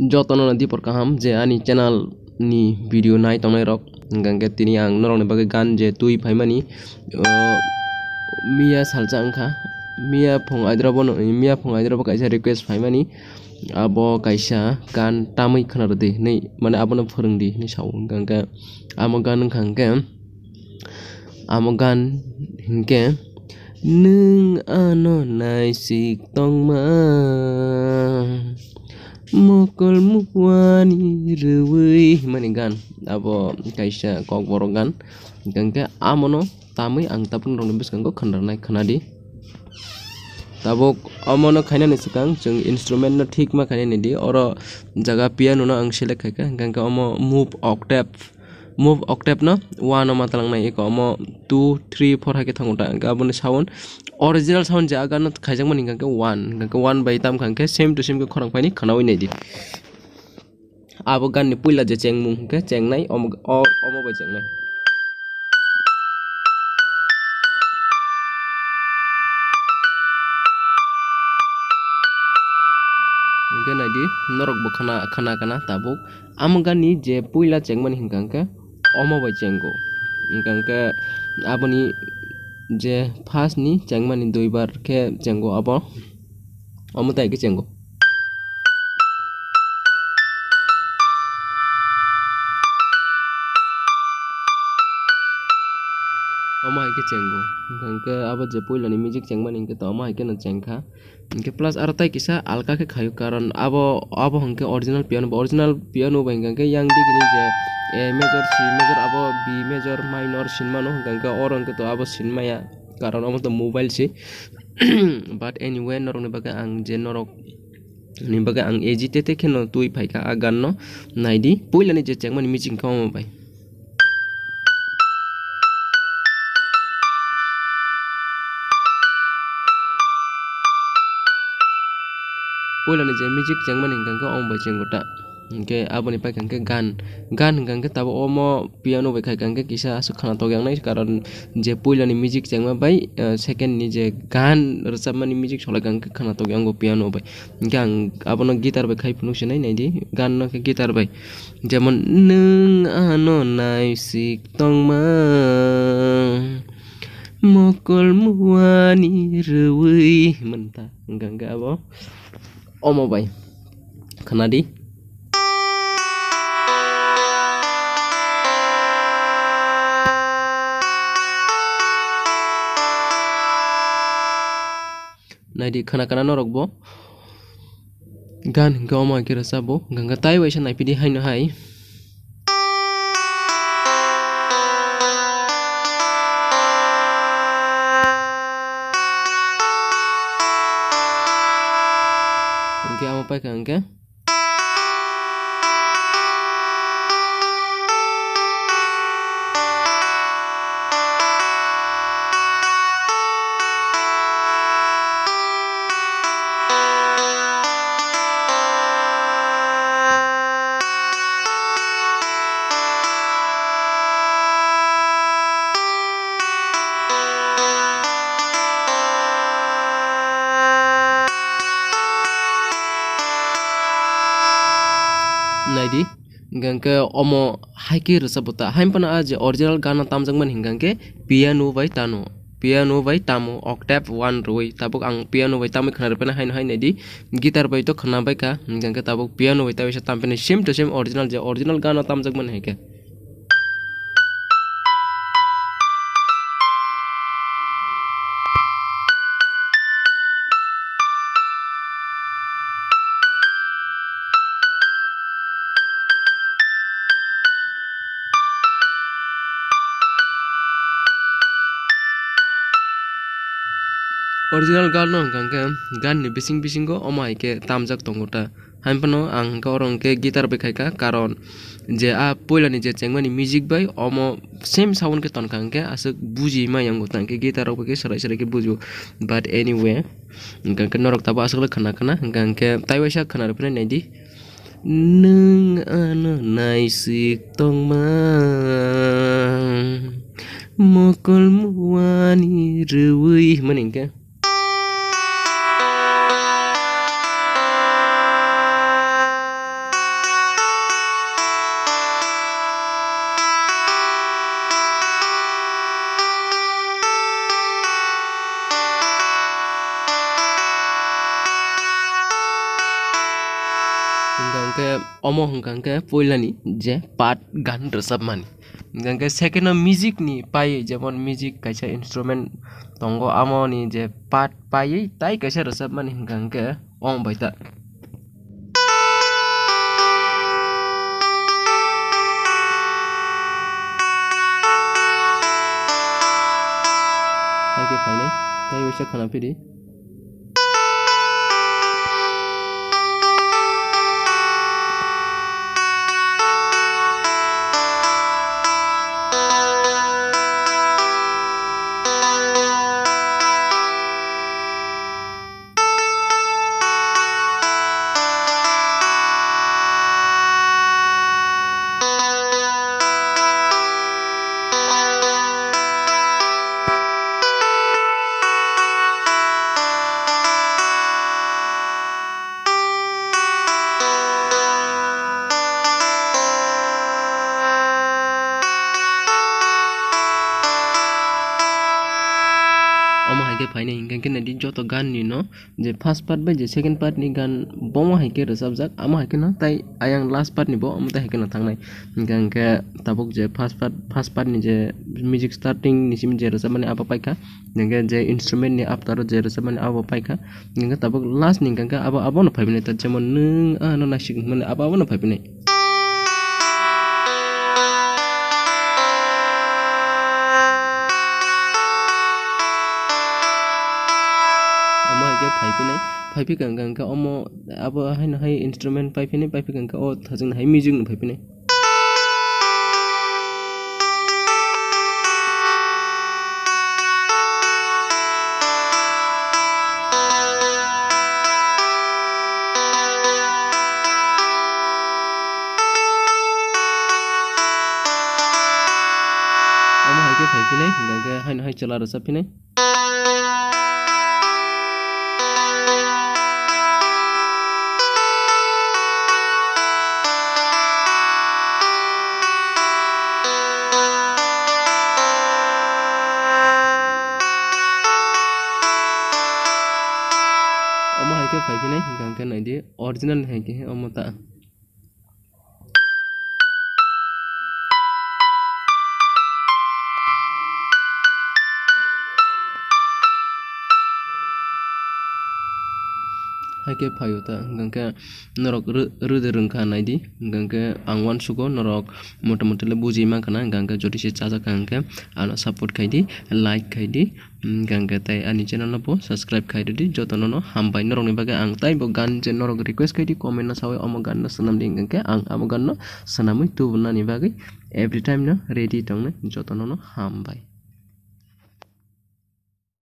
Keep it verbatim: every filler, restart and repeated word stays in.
Jotono dipor kaham je ani channel ni video nai tongnai rok. Hingkha khe tini ang norok ni bagwi gan je twi phaimani, o, miya salsa wngkha. Miya phung aidrobo no, miya phung aidrobo kaisa request phaimani, abo kaisa gan tamwi khwna rwdi hinwi, mane abono phwrwngdi hinwi sao. Hingkha khe amo gan wngkha khe, amo gan hinkhe, "Nwng ano naisik tongma, mokol muani rwui," himani gan. Abo kaisa kokborok gan. Hingkha khe amono tamwi ang tabuk norokni bwskango khwnarnai khwnadi. Tabuk omono khainani swkang chwng instrument no thik ma khainani di. Oro jaga piano no ang select khaikha, hingkha khe omo move octave. Move octave no one o ma talangnai, eko omo two, three, four hai khe thango ta, hingkhe aboni sound, original sound je aga no khaijakmani hingkha khe one, hingkha khe one bai tam kha hingkhe same to same khe khorang phaini khwnaui naidi. Abo gan ni puila je chengmung hingkhe chengnai, omo, o-, omo bai chengnai. Hingkhe naidi, norok bo khana, khana, khana tabuk. Amo gani je puila chengmani hingka hingke omo bai chengo. Hingka hingke aboni je first ni chengmani duibar khe chengo abo. Omo tai khe chengo. Omo hai khe chengo. Hingka hingke abo je puila ni music chengmani hingke to omo hai khe no chengkha. Hingke plus aro tai kisa alka khe khaio, karon abo, abo hingke original piano bo, original piano bo hingke yang digi ni je A major, C major, abo B major, minor sinmano, hingke oro hingke to abo sinmaya, karon omo to mobile se. But anyway, norok ni bagwi ang je norok ni bagwi ang A G tete kheno twi phaikha a gan no naidi, puila ni je chengmani music hingke omo bai. Puila ni je music chengmani hingka hingke omo bai chengo ta. Hingke aboni paikha hingke gan, gan hingka hingke tabuk omo piano bai khaikha hingke kisa aswk khana tokya wngnai, karon je puila ni music chengma bai, eh, second ni je gan rwchapmani music solaikha hingke khana tokya wngo piano bai. Hingke ang abono guitar bai khai phunuk sinai naidi, gan no khe guitar bai. Jemon, "Nwng ano naisik tongma, mokol muani rwui," himani ta. Hingka hingke abo omo bai. Khwnadi. Naidi khana khana norok bo. Gan hingke omo hai khe rwchabo, hingke tai waisa naipidi haino hai. Hingke omo paikha hingke. Naidi. Hingke omo hai khe rwchapbo ta. Haino phano a je original gano tamjakmani hingka khe piano bai tamo. Piano bai tamo octave one rwui. Tabuk ang piano bai tamwi khwna rwphano haino hai naidi. Guitar bai to khwna bai kha. Hingka khe tabuk piano bai ta waisa tamphini same to same original je original gano tamjakmani hai khe. Original gan no hingka khe gan ni bising bisingo omo hai khe tamjak tongo ta. Haino phano ang hingke oro hingke guitar bai khaikha, karon je a puila ni je chengmani music bai omo same sound khe tonkha, hingke aswk buji ma yango ta, hingke guitar rok bai khe swrai swrai khe bujio. But anyway, hingke norok tabuk aswk le khwna khwna, hingke tai waisa khwna rwphani naidi. Nwng ano naisik tongma, mokol muani rwui himani hingke. Hingkha hingkhe omo hingkha hingkhe puilani je part gan rwchapmani. Hingkha hingkhe second o music ni pai, jemon music kaisa instrument tongo, amoni je part paiwi tai kaisa rwchapmani hingkha hingkhe omo bai ta. Hai khe phainai, tai waisa khwna phidi. Omo hai khe phainai hingkha khe naidi joto gan ni no je first part bai je second part ni gan bomo hai khe rwchapjak, amo hai kheno tai ayang last part ni bo omo tai hai kheno thangnai. Hingkha hingkhe tabuk je first part, first part ni je music starting ni simi je rwchapmani abo paikha, hingkha je instrument ni after o je rwchapmani abo paikha, hingkha tabuk last ni hingkha abo, abono phaiphino ta jemon nwng ano naisik hwnmani abo, abono phaiphino. Omo hai khe phaiphinai, phaiphikha hingkha hingkhe omo abo haino hai instrument paiphinai, phaiphikha hingkhe o thajwkni hai music no phaiphinai. Omo hai khe phaiphinai, hingkha hingkhe haino hai chwla rwchaphinai. Omo hai khe phaiphinai, hingkha hingkhe naidi, original ni hai khe omo ta. Hai khe phaio ta, hingkha hingkhe norok rw-, rwdwk rwngkha naidi, hingkha hingkhe ang uansugo norok motamoti le bujui mankha na, hingkha hingkhe jodi se chajakha hingkhe ano support khaidi, like khaidi. Hingkha hingkhe tei ani channel no bo subscribe khai rwdi, jotono no hambai. Norokni bagwi ang taibo gan je norok request khai di, comment no sawi omo gan no swnam di, hingkha hingkhe ang abo gan no swnamwi tubunani bagwi every time no ready tongnai, jotono no hambai.